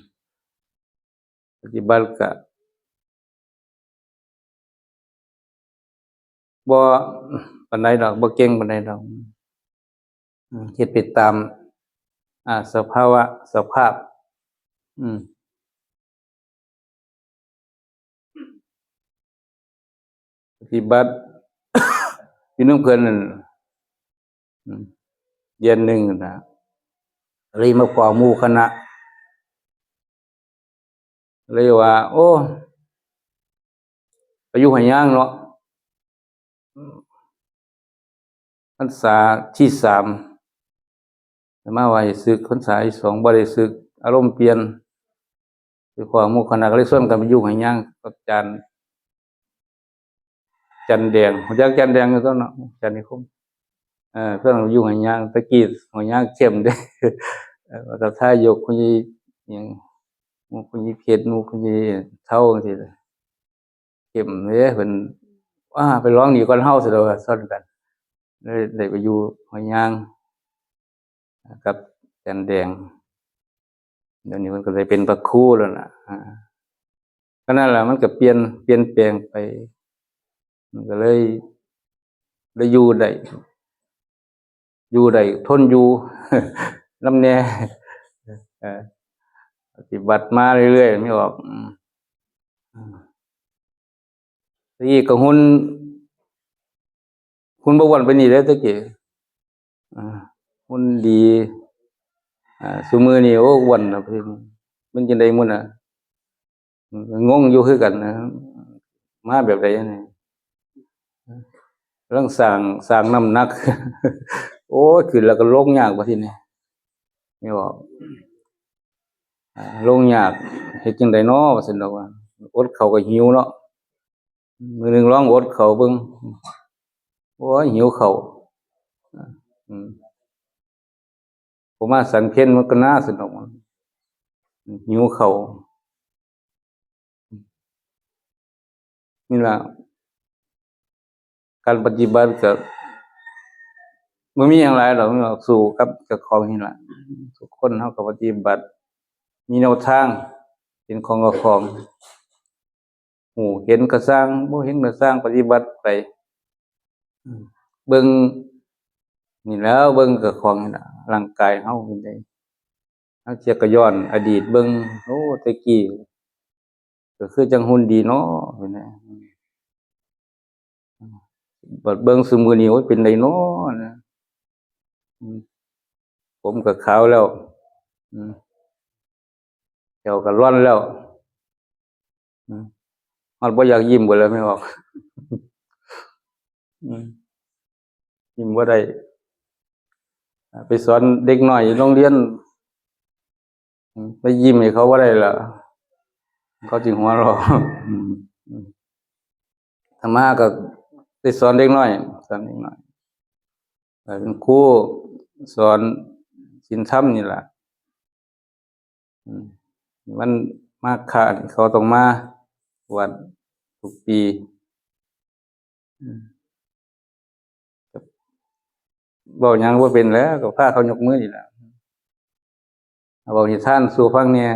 ปฏิบัติก็บ่ปานใดดอก บ่เก่งปานใดดอก อืม เฮ็ดไปตาม อ่า สภาวะ สภาพ อืม ปฏิบัติ อยู่นำเพิ่นนั่น อืม เดือนหนึ่งนะ เลยมาพ้อหมู่คณะ เลยว่า โอ้ ไปอยู่ห้วยยางเนาะ พรรษาที่สาม มาว่าให้สึก พรรษาที่สองบ่ได้สึก อารมณ์เปลี่ยน ไปพ้อหมู่คณะก็เลยชวนกันไปอยู่ห้วยยางกับอาจารย์ จันแดง รู้จักจันแดงอยู่ตัวเนาะ อาจารย์นิคม เออ ชวนกันอยู่ห้วยยาง แต่กี้ห้วยยางเข้มเด้ เออ ว่าแต่ถ้ายกคุณยายหยัง หมู่คุณยายเพชร หมู่คุณยายเฒ่าจังซี้ เข้มเด้ เพิ่น อ่า ไปลองดีกว่าเฮาซะดอก ว่าซั่นกัน เลยได้ไปอยู่ห้วยยาง กับอาจารย์แดง เดี๋ยวนี้เพิ่นก็ได้เป็นพระครูแล้วล่ะ อ่า ก็นั่นแหละ มันก็เปลี่ยน เปลี่ยนแปลงไป มันก็เลย ได้อยู่ได้ อยู่ได้ ทนอยู่ นำแน่ เออ ปฏิบัติมาเรื่อยๆ ไม่ออก อืม อืม ตะกี้ก็หุ่น หุ่นบ่อ้วนปานนี้เด้อตะกี้ อ่า หุ่นดี อ่า ซุมื้อนี้ โอ้ อ้วนน่ะ เป็นจั่งใด๋มื้อน่ะ งงอยู่คือกันนะ มาแบบใด๋นี่ กำลังสร้าง สร้างน้ำหนัก โอ้ย ขึ้นแล้วก็ลงยากบัดทีนี้ นี่บอก อ่า ลงยาก เฮ็ดจั่งใด๋น้อ ว่าซั่นดอกว่า อดข้าวก็หิวเนาะ มื้อหนึ่งลองอดข้าวเบิ่ง โอ้ย หิวข้าว อืม ผมมาสันเพลมันก็น่าสนุก หิวข้าว นี่ล่ะ การปฏิบัติก็บ่มีหยังหลายดอก มีหรอก สู้กับเจ้าของนี่ล่ะ ทุกคนเฮาก็ปฏิบัติ มีแนวทาง เป็นของเจ้าของ ฮู้เห็นก็ซ่าง บ่เห็นก็ซ่าง ปฏิบัติไป อืม เบิ่ง นี่แหล้ว เบิ่งเจ้าของนี่ล่ะ ร่างกายเฮาเป็นได๋ ลางเทื่อก็ย้อนอดีตเบิ่ง โอ้ แต่กี้ก็คือจั่งหุ่นดีเนาะ เป็นได๋ บัดเบิ่งซุมื้อนี้ โอ้ย เป็นได๋น้อนะ อืม ผมก็ขาวแล้ว อืม แข้วก็หล่อนแล้ว อืม ฮอดบ่อยากยิ้มก็แล้วไม่ออก อืม ยิ้มบ่ได้ อ่า ไปสอนเด็กน้อยอยู่โรงเรียน อืม ไปยิ้มให้เขาบ่ได้ล่ะ เขาสิหัวเราะ อืม อืม อาตมาก็ไปสอนเด็กน้อย สอนเด็กน้อย เป็นครูสอนศีลธรรมนี่ล่ะ อืม วันมาฆะนี่เขาต้องมาวัดทุกปี อืม เว้าหยังบ่เป็นแล้ว ก็พาเขายกมือนี่ล่ะ เว้านิทานสู่ฟังแหน่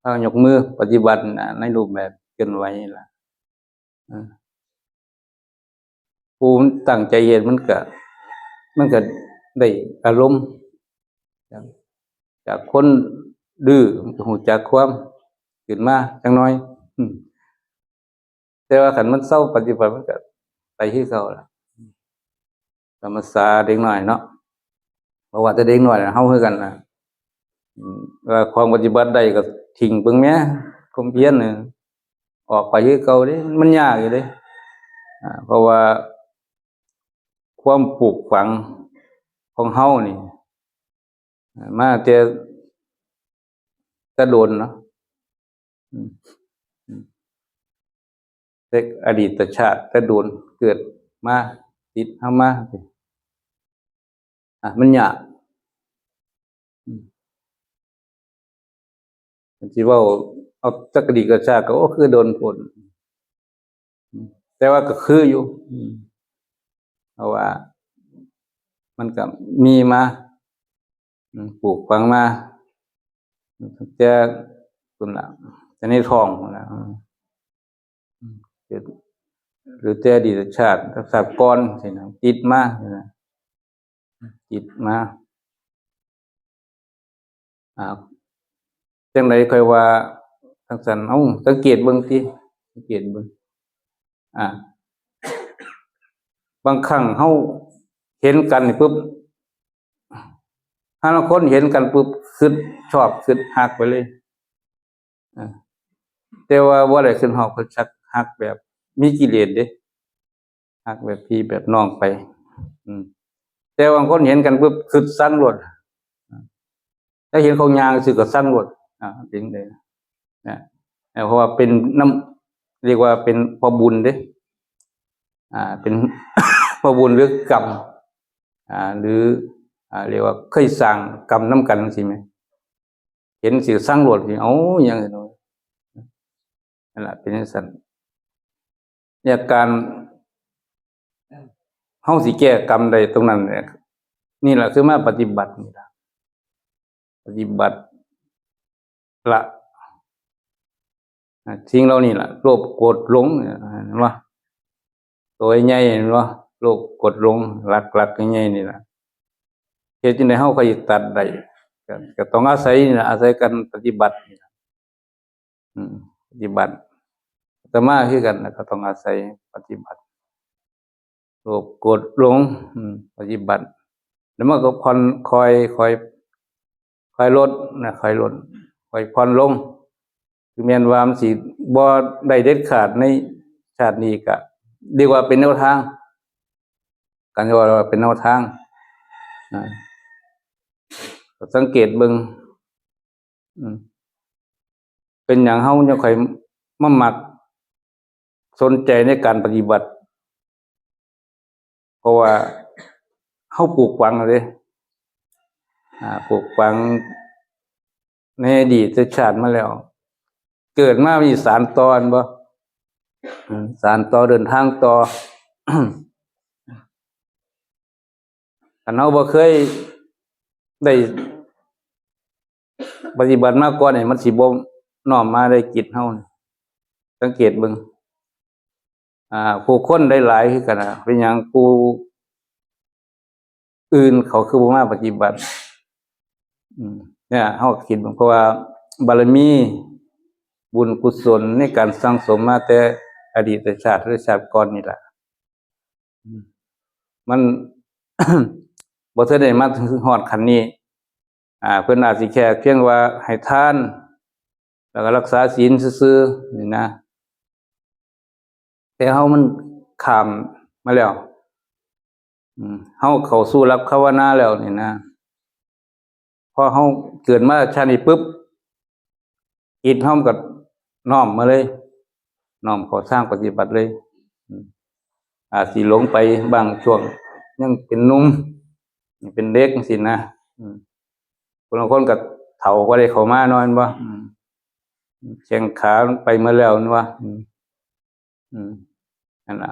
พาเขายกมือปฏิบัตินะ ในรูปแบบเคลื่อนไหวนี่ล่ะ อ่า ผู้มันตั้งใจเฮ็ดมันก็ มันก็ได้อารมณ์ จาก จากคนดื้อมันก็ฮู้จักความขึ้นมาจักหน่อย อืม แต่ว่าคันมันเซาปฏิบัติมันก็ไปคือเก่าล่ะ ตามภาษาเด็กน้อยเนาะ เพราะว่าแต่เด็กน้อยน่ะ เฮาคือกันล่ะ อืม ว่าของปฏิบัติได้ก็ทิ้งเบิ่งแหม ความเพียรน่ะ ออกไปคือเก่าเด้ มันยากอยู่เด้ อ่า เพราะว่าความปลูกฝังของเฮานี่ มาแต่ แต่โดนเนาะ อืม อืม แต่อดีตชาติ แต่โดนเกิดมา ติดเฮามา อ่ะ มันยาก อืม คันสิเว้าเอาแต่อดีตชาติก็ โอ้ คือโดนโพด อืม แต่ว่าก็คืออยู่ อืม เพราะว่ามันก็มีมา อืม ปลูกฝังมา ตั้งแต่พุ้นล่ะ แต่ในท้องพุ้นล่ะ อืม อืม หรือแต่อดีตชาติ ชาติก่อนสินะ ติดมาสินะ ติดมา อ่า จั่งใด๋ค่อยว่าจั่งซั้น เอ้า สังเกตเบิ่งติ สังเกตเบิ่ง อ่า บางครั้งเฮาเห็นกันนี่ปุ๊บ ห่าลางคนเห็นกันปุ๊บ คิดชอบ คิดฮักไปเลย อ่า แต่ว่าบ่ได้คิดฮอด คิดฮัก ฮักแบบมีกิเลสเด้ ฮักแบบพี่แบบน้องไป อืม แต่บางคนเห็นกันปุ๊บ คิดซังโลด ถ้าเห็นเขาย่างซื่อก็ซังโลด อ่า เป็นจั่งใด๋นะ เพราะว่าเป็นนำ เรียกว่าเป็นเพราะบุญเด้ อ่า เป็น เพราะบุญหรือกรรม อ่า หรือ อ่า เรียกว่าเคยสร้างกรรมนำกันจั่งซี้แหม เห็นซื่อซังโลด เอ้า หยัง นั่นล่ะ เป็นจั่งซั้น เนี่ย การเฮาสิแก้กรรมได้ตรงนั้นเนี่ย นี่ล่ะคือมาปฏิบัตินี่ล่ะ ปฏิบัติละ อ่า สิ่งเหล่านี้ล่ะ โลภโกรธหลงเนี่ย เห็นบ่ ตัวใหญ่ เห็นบ่ โลภโกรธหลง หลักๆ ใหญ่ๆ นี่ล่ะ เฮ็ดจั่งใดเฮาค่อยตัดได้ ก็ ก็ต้องอาศัยนี่ล่ะ อาศัยการปฏิบัตินี่ล่ะ อืม ปฏิบัติ อาตมาคือกัน แล้วก็ต้องอาศัยปฏิบัติ โลภโกรธหลง อืม ปฏิบัติ แล้วมันก็ผ่อน ค่อย ค่อย ค่อยลดนะ ค่อยลด ค่อยผ่อนลง คือแม่นว่ามันสิบ่ได้เด็ดขาดในชาตินี้ ก็เรียกว่าเป็นแนวทาง การว่าเป็นแนวทางนะ ก็สังเกตเบิ่ง อืม เป็นหยังเฮายังค่อยมามักสนใจในการปฏิบัติ เพราะว่าเฮาปลูกฝังแล้วเด้ อ่า ปลูกฝังในอดีตชาติมาแล้ว เกิดมามีสานต่อ แม่นบ่ อืม สานต่อ เดินทางต่อ คันเฮาบ่เคยได้ปฏิบัติมาก่อนนี่ มันสิบ่น้อมมาได้จิตเฮานี่ สังเกตเบิ่ง อ่า ผู้คนได้หลายคือกันนะ เป็นหยังผู้อื่นเขาคือบ่มาปฏิบัติ อืม เนี่ย เฮาคิดเบิ่ง เพราะว่าบารมีบุญกุศลในการสั่งสมมาแต่อดีตชาติหรือชาติก่อนนี่ล่ะ อืม มัน บ่ทันได้มาถึงฮอดขั้นนี้ อ่า เพิ่นอาจสิแค่เพียงว่าให้ทาน แล้วก็รักษาศีลซื่อๆ นี่นะ แต่เฮามันข้ามมาแล้ว อืม เฮาเข้าสู่หลักภาวนาแล้วนี่นะ พอเฮาเกิดมาชาตินี้ปุ๊บ จิตเฮามันก็น้อมมาเลย น้อมเข้าทางปฏิบัติเลย อืม อาจสิหลงไปบางช่วง ยังเป็นหนุ่ม ยังเป็นเด็กจั่งซี้นะ อืม ผู้ลางคนก็เฒ่าก็ได้เข้ามาเนาะ แม่นบ่ อืม แข้งขาไปหมดแล้ว แม่นบ่ อืม อืม นั่นล่ะ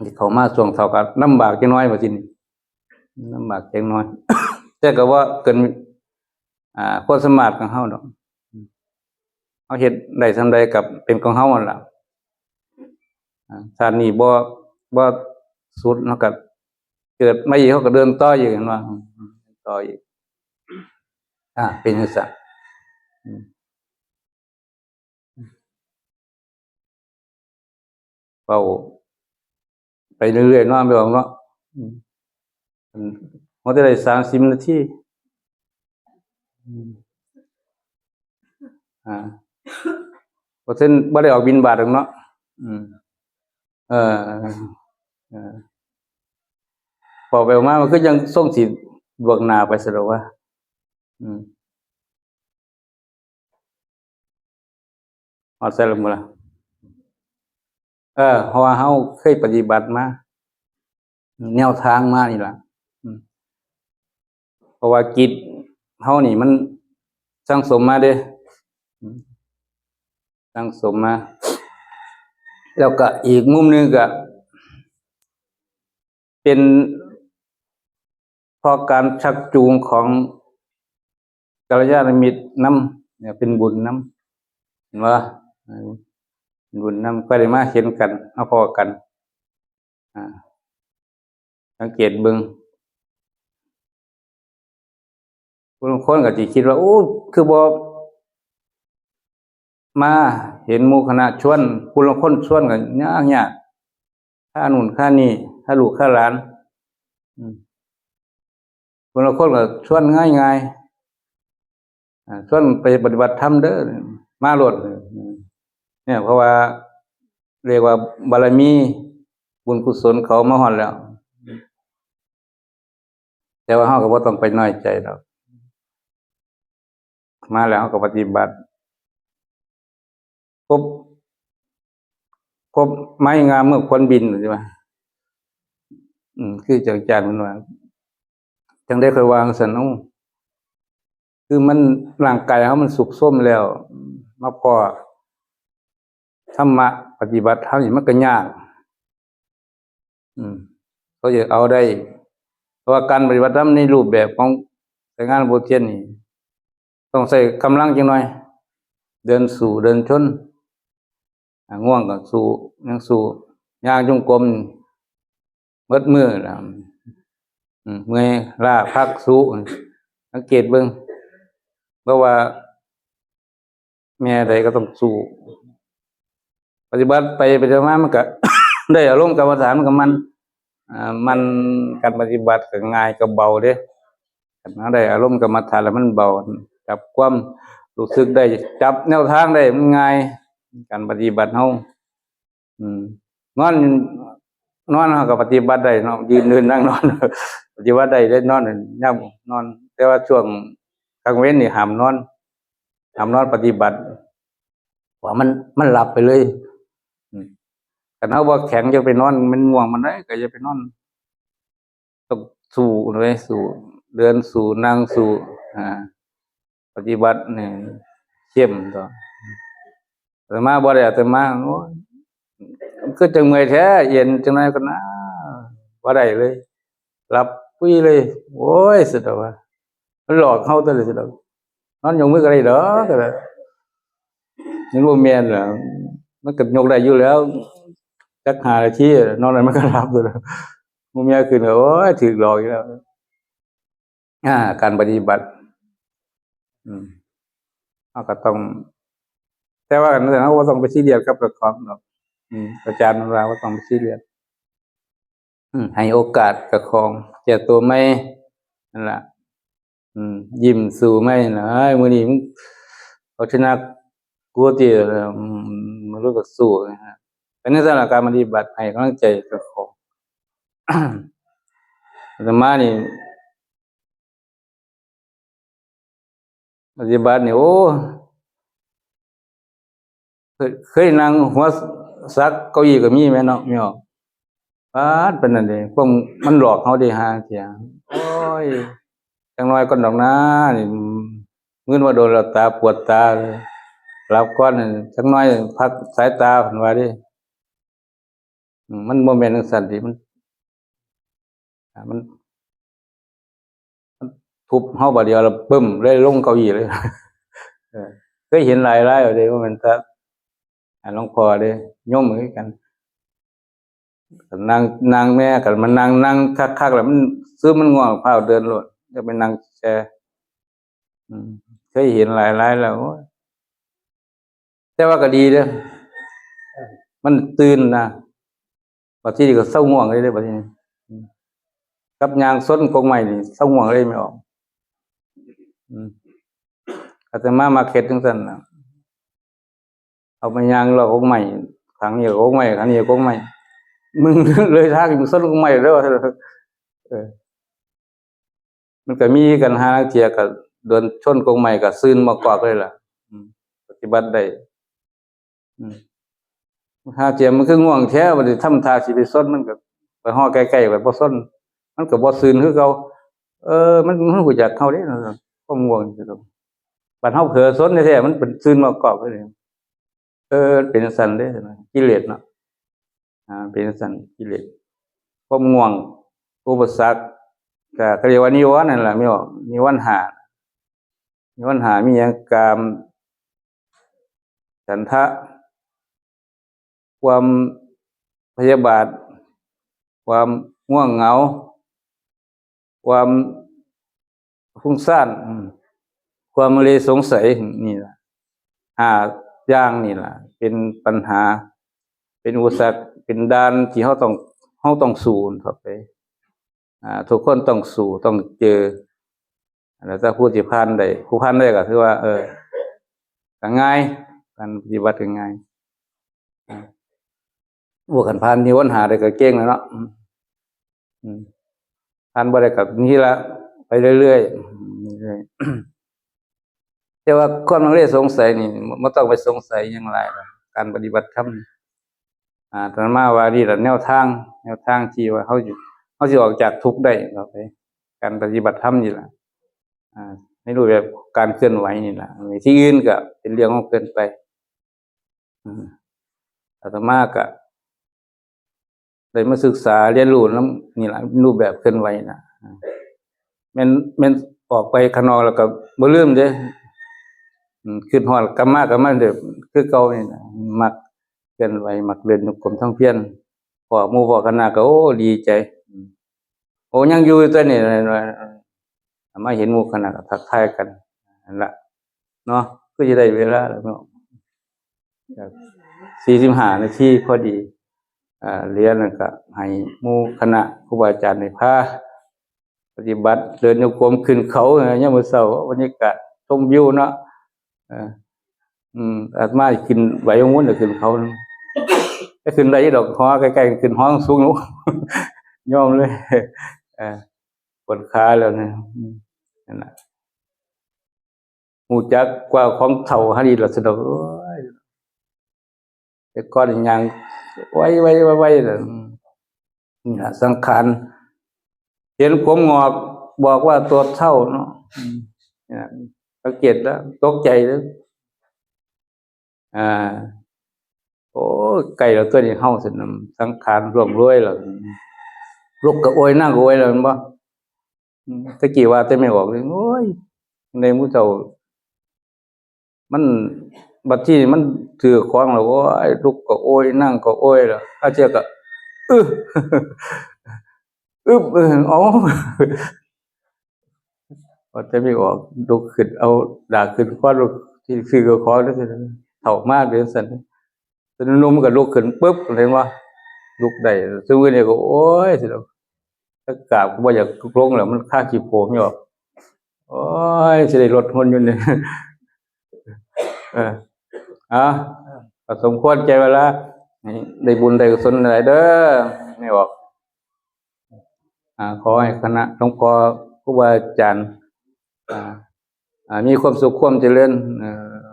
ที่เข้ามาช่วงเฒ่าก็ลำบากจักหน่อย ว่าซั่น ลำบากจักหน่อย แต่ก็บ่เกิน อ่า ความสามารถของเฮาดอก เฮาเฮ็ดได้ส่ำใดก็เป็นของเฮานั่นล่ะ อ่า ชาตินี้บ่ บ่สุด เฮาก็เกิดมาอีก เฮาก็เดินต่ออีก แม่นบ่ อืม ต่ออีก อ่า เป็นจั่งซั้น อืม เว้าไปเรื่อยๆ เนาะ พี่น้องเนาะ อืม มันจะได้สามสิบนาที อืม อ่า บ่ทัน บ่ได้ออกบิณฑบาตดอกเนาะ อืม เออ เออ เว้าไปเว้ามา มันคือยังส่งสิบวกหน้าไปซะดอกว่า อืม ฮอดไสแล้วบ่ล่ะ เออ เพราะว่าเฮาเคยปฏิบัติมา แนวทางมานี่ล่ะ อืม เพราะว่าจิตเฮานี่มันสั่งสมมาเด้ อืม สั่งสมมา แล้วก็อีกมุมหนึ่งก็ เป็นเพราะการชักจูงของกัลยาณมิตรนำ เนี่ย เป็นบุญนำ เห็นบ่ เออ เป็นบุญนำ ก็ได้มาเห็นกัน มาพ้อกัน อ่า สังเกตเบิ่ง ผู้ลางคนก็สิคิดว่า โอ้ คือบ่มาเห็นหมู่คณะชวน ผู้ลางคนชวนก็ยากๆ ค่านู่นค่านี่ ค่าลูกค่าหลาน อืม ผู้ลางคนก็ชวนง่ายๆ อ่า ชวนไปปฏิบัติธรรมเด้อ มาโลด เนี่ย เพราะว่าเรียกว่าบารมีบุญกุศลเขามาฮอดแล้ว แต่ว่าเฮาก็บ่ต้องไปน้อยใจดอก มาแล้วเฮาก็ปฏิบัติ กบ กบไม้งามเมื่อควรบิน ใช่ไหม อืม คือจังจานมันว่า จังได้ค่อยวางสัน โอ้ คือมัน ร่างกายเฮามันทรุดโทรมแล้ว มาพ้อธรรมะปฏิบัติธรรมนี่มันก็ยาก อืม เขาอยากเอาได้ เพราะว่าการปฏิบัติธรรมในรูปแบบของสายงานหลวงปู่เทียนนี่ ต้องใช้กำลังจักหน่อย เดินสู้ เดินชน อ่า ง่วงก็สู้ ยังสู้ ย่างจงกรมเบิดมื้อนะ อืม เมื่อยล้าพักสู้ สังเกตเบิ่ง เพราะว่า แม่ใดก็ต้องสู้ ปฏิบัติไปไปมามันก็ ได้อารมณ์กรรมฐานมันก็มัน อ่า มัน การปฏิบัติก็ง่ายก็เบาเด้ คันเราได้อารมณ์กรรมฐานแล้วมันเบา จับความรู้สึกได้ จับแนวทางได้มันง่าย การปฏิบัติเรา อืม นอน นอนเราก็ปฏิบัติได้เนาะ ยืนเดินนั่งนอน ปฏิบัติได้เด้ นอนยามนอน แต่ว่าช่วงกลางเว็นนี่ห้ามนอน ห้ามนอนปฏิบัติ ว่ามัน มันหลับไปเลย อืม คันเราบ่แข็งอย่าไปนอน มันง่วงมันได้ก็อย่าไปนอน ต้องสู้เลย สู้ เดินสู้ นั่งสู้ อ่า ปฏิบัตินี่เข้มต่อ อาตมาบ่ได้ อาตมา โอ้ย คือจังเมื่อยแท้ เย็นจังได๋ก็นะ บ่ได้เลย หลับปุ้ยเลย โอ้ย สุดแล้วว่า มันหลอกเฮาตัวเลย สุดแล้ว นอนยกมือก็ได้ดอก ก็ได้ มันบ่แม่นล่ะ มันก็ยกได้อยู่แล้ว จักห้านาที นอกนั้นมันก็หลับอยู่แล้ว บ่มีขึ้นก็ โอ้ย ถูกหลอกอีกแล้ว อ่า การปฏิบัติ อืม เราก็ต้อง แต่ว่าอันนั้นเราบ่ต้องไปซีเรียสกับเจ้าของดอก อืม อาจารย์ว่าบ่ต้องไปซีเรียส อืม ให้โอกาสเจ้าของ แก้ตัวใหม่ นั่นล่ะ อืม ยิ้มสู้ใหม่นะ เอ้ย มื้อนี้มึงเอาชนะกูติ อืม มันรู้จักสู้นะฮะ เป็นจั่งซั้นล่ะ การปฏิบัติให้กำลังใจเจ้าของ อาตมานี่ ปฏิบัตินี่ โอ้ เคย เคยนั่งหัวสักเก้าอี้ก็มีแม่นเนาะ แม่นบ่ ปาด เป็นนั่นเด้ พวกมันหลอกเฮาเด้ ห่าเสีย โอ้ย จักหน่อยก่อนดอกนะ นี่ มึนมาโดนแล้ว ตาปวดตา หลับก่อน จักหน่อยพักสายตา เพิ่นว่าเด้ อืม มันบ่แม่นจั่งซั้นติ มัน อ่า มัน มันทุบเฮาบาดเดียวแล้วปึ้มเลย ลงเก้าอี้เลย เออ เคยเห็นหลายรายแล้วเด้ บ่แม่นแต่ อ่า หลวงพ่อเด้ โยมคือกัน นั่ง นั่งแม่ คันมันนั่ง นั่งคักๆ แล้วมัน คือมันง่วง ฟ้าวเดินโลด อย่าไปนั่งแช่ อืม เคยเห็นหลายๆ แล้ว โอ้ย แต่ว่าก็ดีเด้อ มันตื่นนะ บัดทีนี้ก็เซาง่วงเลยเด้ บัดทีนี้ อืม กับย่างซนกกไม้นี่เซาง่วงเลย แม่นบ่ อืม อาตมามักเฮ็ดจั่งซั้นน่ะ เอาไปย่างเลาะกกไม้ ข้างนี้ก็กกไม้ ข้างนี้ก็กกไม้ มึงเลยทางมึงซนกกไม้เด้อ เออ มันก็มีกัน ห่าลางเทื่อก็โดนซนกกไม้ก็ซื่นมากอกเลยล่ะ อืม ปฏิบัติได้ อืม ห่าลางเทื่อมันคือง่วงแท้ บัดนี้ทำท่าสิไปซน มันก็ไปฮอดใกล้ๆ ก็บ่ซน มันก็บ่ซื่นคือเก่า เออ มัน มันรู้จักเฮาเด้ ความง่วง บัดเฮาเผลอซนแท้ๆ มันเป็นซื่นมากอกเลย เออ เป็นจั่งซั้นเด้ กิเลสเนาะ อ่า เป็นจั่งซั้น กิเลส ความง่วง อุปสรรค ก็ ก็เรียกว่านิวรณ์นั่นล่ะ แม่นบ่ นิวรณ์ห้า นิวรณ์ห้ามีหยัง กาม ฉันทะ ความพยาบาท ความง่วงเหงา ความฟุ้งซ่าน อืม ความลังเลสงสัย นี่ล่ะ ห้าอย่างนี่ล่ะ เป็นปัญหา เป็นอุปสรรค เป็นด่านที่เฮาต้อง เฮาต้องสู้ต่อไป อ่า ทุกคนต้องสู้ ต้องเจอ แล้วแต่ผู้ที่ผ่านได้ ผู้ผ่านได้ก็ถือว่า เออ ก็ง่าย การปฏิบัติก็ง่าย อ่า โอ้ คันผ่านนิวรณ์ห้าได้ก็เก่งแล้วเนาะ อืม อืม ผ่านบ่ได้ก็นี่ละ ไปเรื่อยๆ อืม เรื่อยๆ แต่ว่าความลังเลสงสัยนี่ บ่ต้องไปสงสัยหยังหลายหรอก การปฏิบัติธรรมนี่ อ่า อาตมาว่านี่ล่ะแนวทาง แนวทางที่ว่าเฮาสิ เฮาสิออกจากทุกข์ได้ต่อไป การปฏิบัติธรรมนี่ล่ะ อ่า ในรูปแบบการเคลื่อนไหวนี่ล่ะ ที่อื่นก็เป็นเรื่องของเพิ่นไป อืม อาตมาก็ได้มาศึกษาเรียนรู้นำนี่ล่ะ รูปแบบเคลื่อนไหวน่ะ แม่น แม่นออกไปข้างนอกแล้วก็บ่ลืมเด้ อืม คิดฮอดกลับมา กลับมาเด้อ คือเก่านี่ล่ะ มัก ลื่อนไหว มักเดินจงกรมทำเพียร พอหมู่พอคณะก็ โอ้ ดีใจ โอ้ ยังอยู่ตัวนี่ มาเห็นหมู่คณะก็ทักทายกันนั่นละเนาะ คือจะได้เวลาแล้วเนาะ สี่สิบห้านาทีพอดี อ่า เหลือนั่นก็ให้หมู่คณะครูบาอาจารย์ได้พาปฏิบัติ เดินจงกรมขึ้นเขา เออ ยามมื้อเช้า บรรยากาศชมวิวเนาะ เออ อืม อาตมาขึ้นไหวองุ่นน่ะ ขึ้นเขานั่น แต่ขึ้นได้อยู่ดอก หอใกล้ๆ ขึ้นหอสูงอยู่ ยอมเลย เออ ปวดขาแล้วเนี่ย อืม นั่นน่ะ ฮู้จักว่าของเฒ่าหันอีหลีล่ะ สะดอก โอ้ย แต่ก่อนนี่ย่างไวๆๆๆ น่ะ อืม นี่ล่ะ สังขาร เห็นผมหงอก บอกว่าตัวเฒ่าเนาะ อืม นี่ล่ะ สังเกตแล้ว ตกใจเลย อ่า โอ้ย ใกล้แล้วตัวนี้ เฮาซั่นน่ะ สังขารร่วงโรยแล้ว ลุกก็โอย นั่งก็โอยแล้ว แม่นบ่ อืม แต่กี้ว่าแต่ไม่ออกเลย โอ้ย ในหมู่เฒ่า มัน บัดทีนี้มันถือของแล้ว โอ้ย ลุกก็โอย นั่งก็โอยแล้ว อาเทื่อก็ อึ อึบ เออ เอา ว่าแต่ไม่ออก ลุกขึ้น เอาดากขึ้นคอ ลุกสิซื้อกับของ เฒ่ามาเป็นซั่น แต่หนุ่มก็ลุกขึ้นปึ๊บ เห็นบ่ ลุกได้ ซุมื้อนี้ก็ โอ้ย สิดอก ถ้ากราบก็บ่อยากลงแล้ว มันคาขี้โพกอยู่ โอ้ย สิได้ลดหุ่นอยู่นี่ เออ อ่ะ ก็สมควรแก่เวลา ให้ได้บุญได้กุศลหลายเด้อ ไม่ออก อ่า ขอให้คณะหลวงพ่อครูบาอาจารย์ อ่า อ่า มีความสุขความเจริญ เอ่อ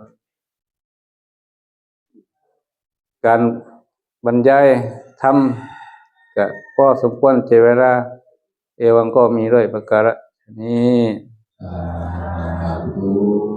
การบรรยายธรรมก็พอสมควรแก่เวลา เอวังก็มีด้วยประการฉะนี้ สาธุ